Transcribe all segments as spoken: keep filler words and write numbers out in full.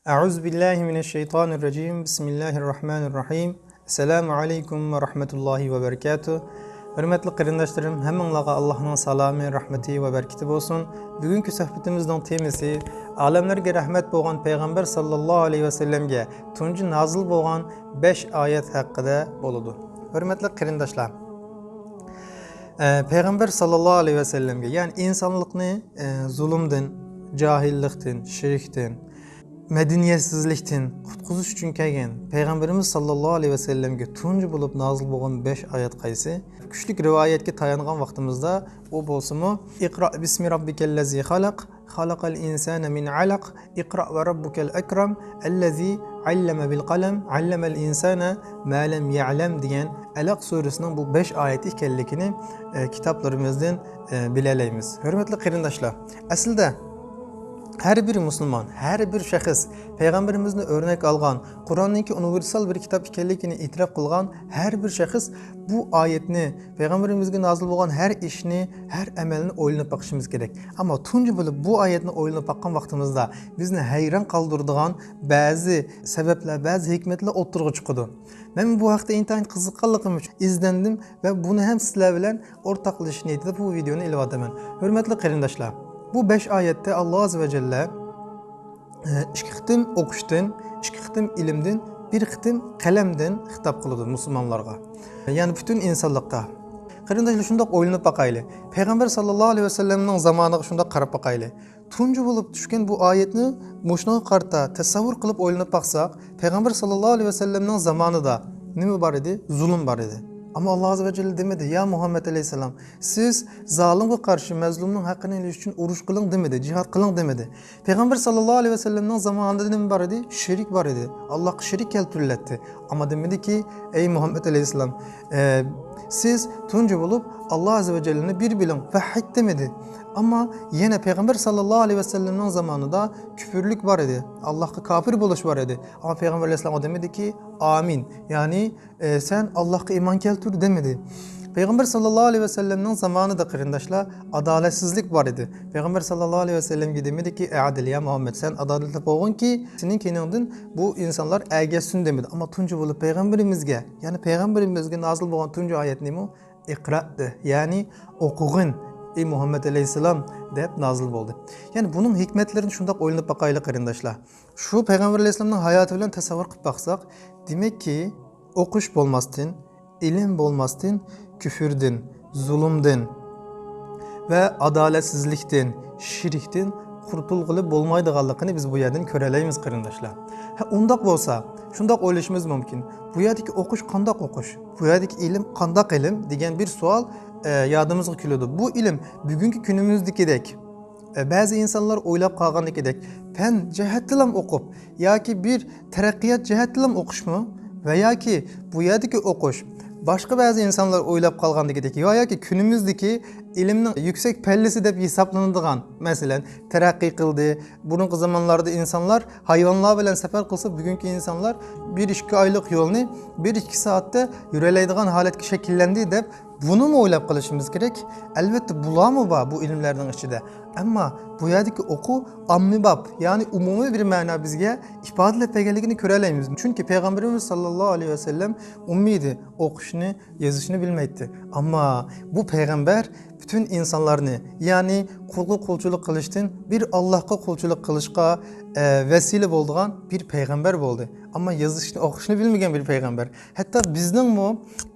أعوذ بالله من الشيطان الرجيم. بسم الله الرحمن الرحيم. السلام عليكم ورحمة الله وبركاته. ھۆرمەتلىك قېرىنداشلىرىم، ھەممىڭلارغا ئاللاھنىڭ سالامى، رەھمىتى ۋە بەرىكىتى بولسۇن. بۈگۈنكى سۆھبىتىمىزنىڭ تېمىسى ئالەملەرگە رەھمەت بولغان پەيغەمبەر ساللاللاھۇ ئەلەيھى ۋەسەللەمگە تۇنجى نازىل بولغان بەش ئايەت ھەققىدە بولىدۇ. ھۆرمەتلىك قېرىنداشلار، ئە، پەيغەمبەر ساللاللاھۇ ئەلەيھى ۋەسەللەمگە، يەنى ئىنسانلىقنى، ئە، زۇلۇمدىن، جاھىللىقتىن، شىركتىن، مەدەنىيەتسىزلىكتىن قۇتقۇزۇش ئۈچۈن كەلگەن پەيغەمبىرىمىز ساللاللاھۇ ئەلەيھى ۋەسەللەمگە تۇنجى بولۇپ نازىل بولغان بەش ئايەت قايسى؟ كۈچلۈك رىۋايەتكە تايانغان ۋاقتىمىزدا ئۇ بولسىمۇ، اقرأ بسم ربك الذي خلق، خلق الإنسان من علق، اقرأ وربك الأكرم، الذي علم بالقلم، علم الإنسان ما لم يعلم دېگەن ئەلەق سۈرىسىنىڭ بۇ بەش ئايەتى ئىكەنلىكىنى، ئە، كىتابلىرىمىزدىن، ئە، بىلەلەيمىز. ھۆرمەتلىك قېرىنداشلار، ئەسلىدە ھەر بىر مۇسۇلمان، ھەر بىر شەخس پەيغەمبىرىمىزنى ئۆرنەك ئالغان، قۇرئاننىڭكى ئۇنىۋېرسال بىر كىتاب ئىكەنلىكىنى ئېتىراپ قىلغان ھەر بىر شەخس بۇ ئايەتنى، پەيغەمبىرىمىزگە نازىل بولغان ھەر ئىشنى، ھەر ئەمەلنى ئويلىنىپ باقىشىمىز كېرەك. ئەمما تۇنجى بولۇپ بۇ ئايەتنى ئويلىنىپ باققان ۋاقتىمىزدا بىزنى ھەيران قالدۇرىدىغان بەزى سەۋەبلەر، بەزى ھېكمەتلەر ئوتتۇرىغا چىقىدۇ. مەن بۇ ھەقتە ئىنتايىن قىزىققانلىقىم ئۈچۈن ئىزدەندىم ۋە بۇنى ھەم سىلەر بىلەن ئورتاقلىشىش نىيىتىدە بۇ ۋىدېئونى ئېلىۋاتىمەن. ھۆرمەتلىك قېرىنداشلار، بۇ بەش ئايەتتە ئاللا ئاززە ۋە جەللە، ئە، ئىككى قېتىم ئوقۇشتىن، ئىككى قېتىم ئىلىمدىن، بىر قېتىم قەلەمدىن خىتاب قىلىدۇ مۇسۇلمانلارغا. يەنى پۈتۈن ئىنسانلىققا. قېرىنداشلار، شۇنداق ئويلىنىپ باقايلى. پەيغەمبەر ساللاللاھۇ ئەلەيھى ۋەسەللەمنىڭ زامانىغا شۇنداق قاراپ باقايلى. تۇنجى بولۇپ چۈشكەن بۇ ئايەتنى مۇشۇنىڭغا قارىتا تەسەۋۋۇر قىلىپ ئويلىنىپ باقساق، پەيغەمبەر ساللاللاھۇ ئەلەيھى ۋەسەللەمنىڭ زامانىدا نېمە بار ئىدى؟ زۇلۇم بار ئىدى. ئەمما ئاللا ئاززە ۋە جەللە دېمىدى، يا مۇھەممەد ئەلەيھىسسالام، سىز زالىمغا قارشى مەزلۇمنىڭ ھەققىنى ئېلىش ئۈچۈن ئۇرۇش قىلىڭ دېمىدى، جىھاد قىلىڭ دېمىدى. پەيغەمبەر ساللاللاھۇ ئەلەيھى ۋەسەللەمنىڭ زامانىدا نېمە بار ئىدى؟ شېرىك بار ئىدى. ئاللاھقا شېرىك كەلتۈرۈلەتتى. ئەمما دېمىدىكى، ئەي مۇھەممەد ئەلەيھىسسالام، ئە، سىز تۇنجى بولۇپ ئاللا ئەززە ۋە جەللىنى بىر بىلىڭ، ۋەھھىد دېمىدى. ئەمما يەنە پەيغەمبەر ساللاللاھۇ ئەلەيھى ۋەسەللەمنىڭ زامانىدا كۈپۈرلۈك بار ئىدى، ئاللاھقا كاپىر بولۇش بار ئىدى. ئەمما پەيغەمبەر ئەلەيھىسسالامغا دېمىدىكى، ئامىن، يەنى، ئە، سەن ئاللاھقا ئىمان كەلتۈر دېمىدى. پەيغەمبەر ساللاللاھۇ ئەلەيھى ۋەسەللەمنىڭ زامانىدا، قېرىنداشلار، ئادالەتسىزلىك بار ئىدى. پەيغەمبەر ساللاللاھۇ ئەلەيھى ۋەسەللەمگە دېمىدىكى، ئەي ئادىل، يا مۇھەممەد، سەن ئادالەتلىك بولغىنكى، سېنىڭ كەينىڭدىن بۇ ئىنسانلار ئەگەشسۇن دېمىدى. ئەمما تۇنجى بولۇپ پەيغەمبىرىمىزگە، يەنى پەيغەمبىرىمىزگە نازىل بولغان تۇنجى ئايەت نېمە؟ ئىقرا دە، يەنى ئوقۇغىن، ئەي مۇھەممەد ئەلەيھىسسالام دەپ نازىل بولدى. يەنى بۇنىڭ ھېكمەتلىرىنى شۇنداق ئويلىنىپ باقايلى، قېرىنداشلار. شۇ پەيغەمبەر ئەلەيھىسسالامنىڭ ھاياتى بىلەن تەسەۋۋۇر قىلىپ باقساق، دېمەككى، ئوقۇش بولماستىن، ئىلىم بولماستىن، كۈفۈردىن، زۇلۇمدىن ۋە ئادالەتسىزلىكتىن، شىركتىن قۇتۇلغىلى بولمايدىغانلىقىنى بىز بۇ يەردىن كۆرەلەيمىز، قېرىنداشلار. ھە، ئۇنداق بولسا، شۇنداق ئويلىشىمىز مۇمكىن. بۇ يەردىكى ئوقۇش قانداق ئوقۇش؟ بۇ يەردىكى ئىلىم قانداق ئىلىم؟ دېگەن بىر سوئال، ئە، يادىمىزغا كېلىدۇ. بۇ ئىلىم بۈگۈنكى كۈنىمىزدىكىدەك، ئە، بەزى ئىنسانلار ئويلاپ قالغاندىكىدەك پەن جەھەتتىلام ئوقۇپ ياكى بىر تەرەققىيات جەھەتتىلام ئوقۇشمۇ؟ ۋە ياكى بۇ يەردىكى ئوقۇش باشقا بەزى ئىنسانلار ئويلاپ قالغاندىكىدەك ۋە ياكى كۈنىمىزدىكى ئىلىمنىڭ يۈكسەك پەللىسى دەپ ھېسابلىنىدىغان، مەسىلەن، تەرەققىي قىلدى، بۇرۇنقى زامانلاردا ئىنسانلار ھايۋانلار بىلەن سەپەر قىلسا، بۈگۈنكى ئىنسانلار بىر ئىككى ئايلىق يولنى بىر ئىككى سائەتتە يۈرەلەيدىغان ھالەتكە شەكىللەندى دەپ، بۇنىمۇ ئويلاپ قېلىشىمىز كېرەك. ئەلۋەتتە، بۇلارمۇ بار بۇ ئىلىملەرنىڭ ئىچىدە. ئەمما بۇ يەردىكى ئوقۇ ئاممىباب، يەنى ئومۇمىي بىر مەنا بىزگە ئىپادىلەپ بەرگەنلىكىنى كۆرەلەيمىز. چۈنكى پەيغەمبىرىمىز ساللاللاھۇ ئەلەيھى ۋەسەللەم ئۇممىي ئىدى، ئوقۇشنى، يېزىشنى بىلمەيتتى. ئەمما بۇ پەيغەمبەر پۈتۈن ئىنسانلارنى، يەنى قۇلغا قۇلچىلىق قىلىشتىن بىر ئاللاھقا قۇلچىلىق قىلىشقا، ئە، ۋەسىلە بولىدىغان بىر پەيغەمبەر بولدى. ئەمما يېزىشنى، ئوقۇشنى بىلمىگەن بىر پەيغەمبەر. ھەتتا بىزنىڭمۇ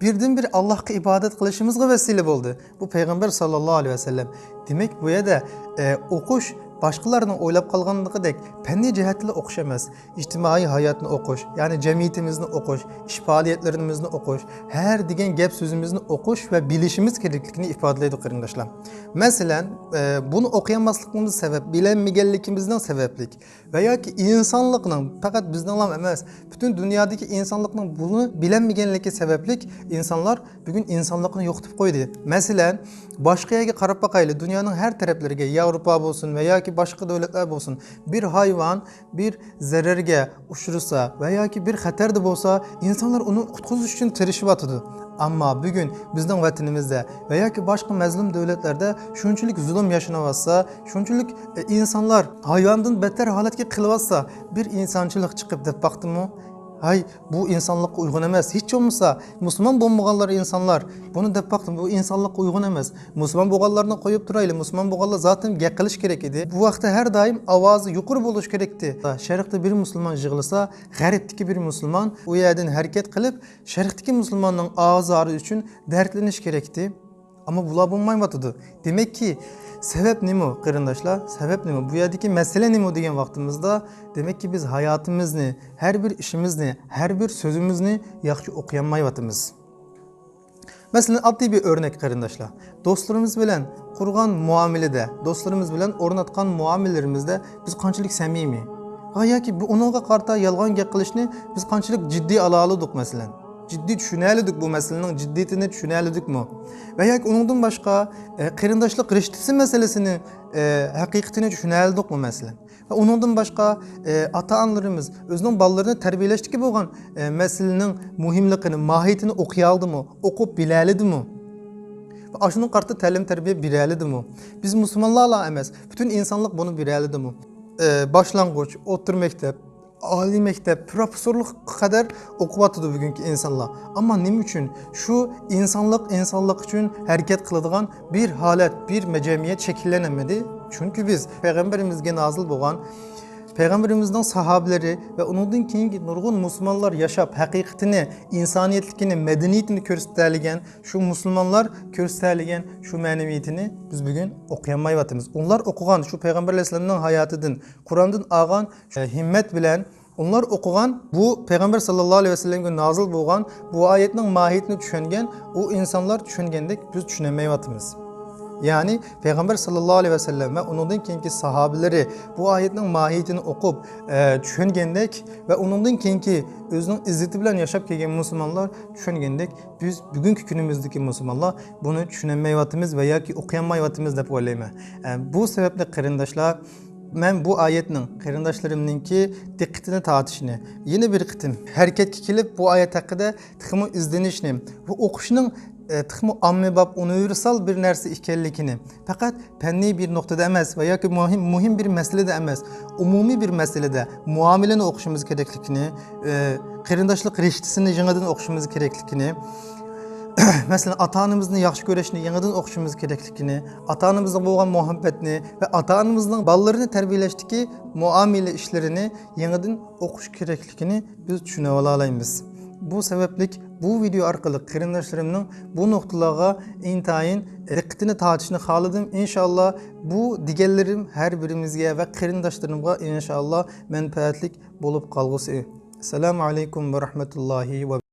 بىردىنبىر ئاللاھقا ئىبادەت قىلىشىمىزغا ۋەسىلە بولدى بۇ پەيغەمبەر ساللاللاھۇ ئەلەيھى ۋەسەللەم. دېمەك، بۇ يەردە، ئە، ئوقۇش باشقىلارنىڭ ئويلاپ قالغانلىقىدەك پەننىي جەھەتتىلا ئوقۇش ئەمەس. ئىجتىمائىي ھاياتنى ئوقۇش، يەنى جەمئىيىتىمىزنى ئوقۇش، ئىش پائالىيەتلىرىمىزنى ئوقۇش، ھەر دېگەن گەپ سۆزىمىزنى ئوقۇش ۋە بىلىشىمىز كېرەكلىكىنى ئىپادىلەيدۇ، قېرىنداشلار. مەسىلەن، ئە، بۇنى ئوقۇيالماسلىقىمىز سەۋەب، بىلەلمىگەنلىكىمىزنىڭ سەۋەبلىك ۋە ياكى ئىنسانلىقنىڭ، پەقەت بىزنىڭلا ئەمەس، پۈتۈن دۇنيادىكى ئىنسانلىقنىڭ بۇنى بىلەلمىگەنلىكى سەۋەبلىك ئىنسانلار بۈگۈن ئىنسانلىقنى يوقىتىپ قويدى. مەسىلەن، باشقا يەرگە قاراپ باقايلى، دۇنيانىڭ ھەر تەرەپلىرىگە، ياۋروپا بولسۇن ۋە يا باشقا دۆلەتلەر بولسۇن، بىر ھايۋان بىر زەرەرگە ئۇچرىسا ۋە ياكى بىر خەتەردە بولسا، ئىنسانلار ئۇنى قۇتقۇزۇش ئۈچۈن تىرىشىۋاتىدۇ. ئەمما بۈگۈن بىزنىڭ ۋەتىنىمىزدە ۋە ياكى باشقا مەزلۇم دۆلەتلەردە شۇنچىلىك زۇلۇم ياشىنىۋاتسا، شۇنچىلىك، ئە، ئىنسانلار ھايۋاندىن بەتتەر ھالەتكە قېلىۋاتسا، بىر ئىنسانچىلىق چىقىپ دەپ باقتىمۇ؟ ھاي، بۇ ئىنسانلىققا ئۇيغۇن ئەمەس. ھېچ بولمىسا مۇسۇلمان بولمىغانلار ئىنسانلار بۇنى دەپ باقتىمۇ؟ بۇ ئىنسانلىققا ئۇيغۇن ئەمەس. مۇسۇلمان بولغانلارنى قويۇپ تۇرايلى. مۇسۇلمان بولغانلار زاتەن گەپ قىلىش كېرەك ئىدى. بۇ ۋاقىتتا ھەر دائىم ئاۋازى يۇقىرى بولۇش كېرەك ئىدى. شەرقتە بىر مۇسۇلمان يىغلىسا، غەربتىكى بىر مۇسۇلمان ئۇ يەردىن ھەرىكەت قىلىپ، شەرقتىكى مۇسۇلماننىڭ ئازارى ئۈچۈن دەردلىنىش كېرەك ئىدى. ئەمما بۇلار بولمايۋاتىدۇ. دېمەككى، سەۋەب نېمە، قېرىنداشلار؟ سەۋەب نېمە؟ بۇ يەردىكى مەسىلە نېمە دېگەن ۋاقتىمىزدا، دېمەككى، بىز ھاياتىمىزنى، ھەر بىر ئىشىمىزنى، ھەر بىر سۆزىمىزنى ياخشى ئوقۇيالمايۋاتىمىز. مەسىلەن، ئاددىي بىر ئۆرنەك، قېرىنداشلار. دوستلىرىمىز بىلەن قۇرغان مۇئامىلىدە، دوستلىرىمىز بىلەن ئورناتقان مۇئامىلىلىرىمىزدە بىز قانچىلىك سەمىمىي ۋە ياكى بۇ، ئۇنىڭغا قارىتا يالغان گەپ قىلىشنى بىز قانچىلىك جىددىي ئالالىدۇق، مەسىلەن. جىددىي چۈشىنەلىدۇق بۇ مەسىلىنىڭ جىددىيىتىنى چۈشىنەلىدۇقمۇ؟ ۋە ياكى ئۇنىڭدىن باشقا، ئە، قېرىنداشلىق رىشتىسى مەسىلىسىنى، ئە، ھەقىقىتىنى چۈشىنەلىدۇقمۇ، مەسىلەن؟ ۋە ئۇنىڭدىن باشقا، ئە، ئاتا-ئانىلىرىمىز ئۆزىنىڭ بالىلىرىنى تەربىيەلەشتىكى بولغان، ئە، مەسىلىنىڭ مۇھىملىقىنى، ماھىيىتىنى ئوقۇيالدىمۇ، ئوقۇپ بىلەلىدىمۇ؟ ۋە ئاشۇنىڭغا قارىتا تەلىم-تەربىيە بېرەلىدىمۇ؟ بىز مۇسۇلمانلارلا ئەمەس، پۈتۈن ئىنسانلىق بۇنى بېرەلىدىمۇ؟ ئە، باشلانغۇچ، ئوتتۇرا مەكتەپ، ئالىي مەكتەپ، پروفېسسورلۇققا قەدەر ئوقۇۋاتىدۇ بۈگۈنكى ئىنسانلار. ئەمما نېمە ئۈچۈن شۇ ئىنسانلىق، ئىنسانلىق ئۈچۈن ھەرىكەت قىلىدىغان بىر ھالەت، بىر جەمئىيەت شەكىللەنمىدى؟ چۈنكى بىز پەيغەمبىرىمىزگە نازىل بولغان، پەيغەمبىرىمىزنىڭ ساھابىلىرى ۋە ئۇنىڭدىن كېيىنكى نۇرغۇن مۇسۇلمانلار ياشاپ، ھەقىقىتىنى، ئىنسانىيەتلىكىنى، مەدەنىيىتىنى كۆرسىتەلىگەن شۇ مۇسۇلمانلار كۆرسىتەلىگەن شۇ مەنىۋىيىتىنى بىز بۈگۈن ئوقۇيالمايۋاتىمىز. ئۇلار ئوقۇغان شۇ پەيغەمبەر ئەلەيھىسسالامنىڭ ھاياتىدىن، قۇرئاندىن ئالغان، ئە، ھىممەت بىلەن ئۇلار ئوقۇغان بۇ پەيغەمبەر ساللاللاھۇ ئەلەيھى ۋەسەللەمگە نازىل بولغان بۇ ئايەتنىڭ ماھىيىتىنى چۈشەنگەن ئۇ ئىنسانلار چۈشەنگەندەك بىز چۈشىنەلمەيۋاتىمىز. يەنى پەيغەمبەر ساللاللاھۇ ئەلەيھى ۋەسەللەم ۋە ئۇنىڭدىن كېيىنكى ساھابىلىرى بۇ ئايەتنىڭ ماھىيىتىنى ئوقۇپ، ئە، چۈشەنگەندەك ۋە ئۇنىڭدىن كېيىنكى ئۆزىنىڭ ئىززىتى بىلەن ياشاپ كەلگەن مۇسۇلمانلار چۈشەنگەندەك بىز بۈگۈنكى كۈنىمىزدىكى مۇسۇلمانلار بۇنى چۈشىنەلمەيۋاتىمىز ۋە ياكى ئوقۇيالمايۋاتىمىز دەپ ئويلايمەن. ئە، بۇ سەۋەبلىك قېرىنداشلار، مەن بۇ ئايەتنىڭ قېرىنداشلىرىمنىڭكى دىققىتىنى تارتىشىنى، يەنە بىر قېتىم ھەرىكەتكە كېلىپ بۇ ئايەت ھەققىدە تېخىمۇ ئىزدىنىشنى، بۇ ئوقۇشنىڭ، ئە، تېخىمۇ ئاممىباب، ئۇنىۋېرسال بىر نەرسە ئىكەنلىكىنى، پەقەت پەننىي بىر نۇقتىدا ئەمەس ۋە ياكى مۇھىم، مۇھىم بىر مەسىلىدە ئەمەس، ئومۇمىي بىر مەسىلىدە مۇئامىلىنى ئوقۇشىمىز كېرەكلىكىنى، ئى، قېرىنداشلىق رىشتىسىنى يېڭىدىن ئوقۇشىمىز كېرەكلىكىنى، مەسىلەن، ئاتا-ئانىمىزنى ياخشى كۆرۈشنى يېڭىدىن ئوقۇشىمىز كېرەكلىكىنى، ئاتا-ئانىمىزغا بولغان مۇھەببەتنى ۋە ئاتا-ئانىمىزنىڭ بالىلىرىنى تەربىيەلەشتىكى مۇئامىلە ئىشلىرىنى يېڭىدىن ئوقۇش كېرەكلىكىنى بىز چۈشىنىۋالالايمىز. بۇ سەۋەبلىك بۇ ۋىدېئو ئارقىلىق قېرىنداشلىرىمنىڭ بۇ نۇقتىلارغا ئىنتايىن دىققىتىنى تارتىشىنى خالىدىم. ئىنشاللا بۇ دېگەنلىرىم ھەر بىرىمىزگە ۋە قېرىنداشلىرىمغا ئىنشاللا مەنپەئەتلىك بولۇپ قالغۇسى. ئەسسالامۇ ئەلەيكۇم ۋە رەھمەتۇللاھى ۋە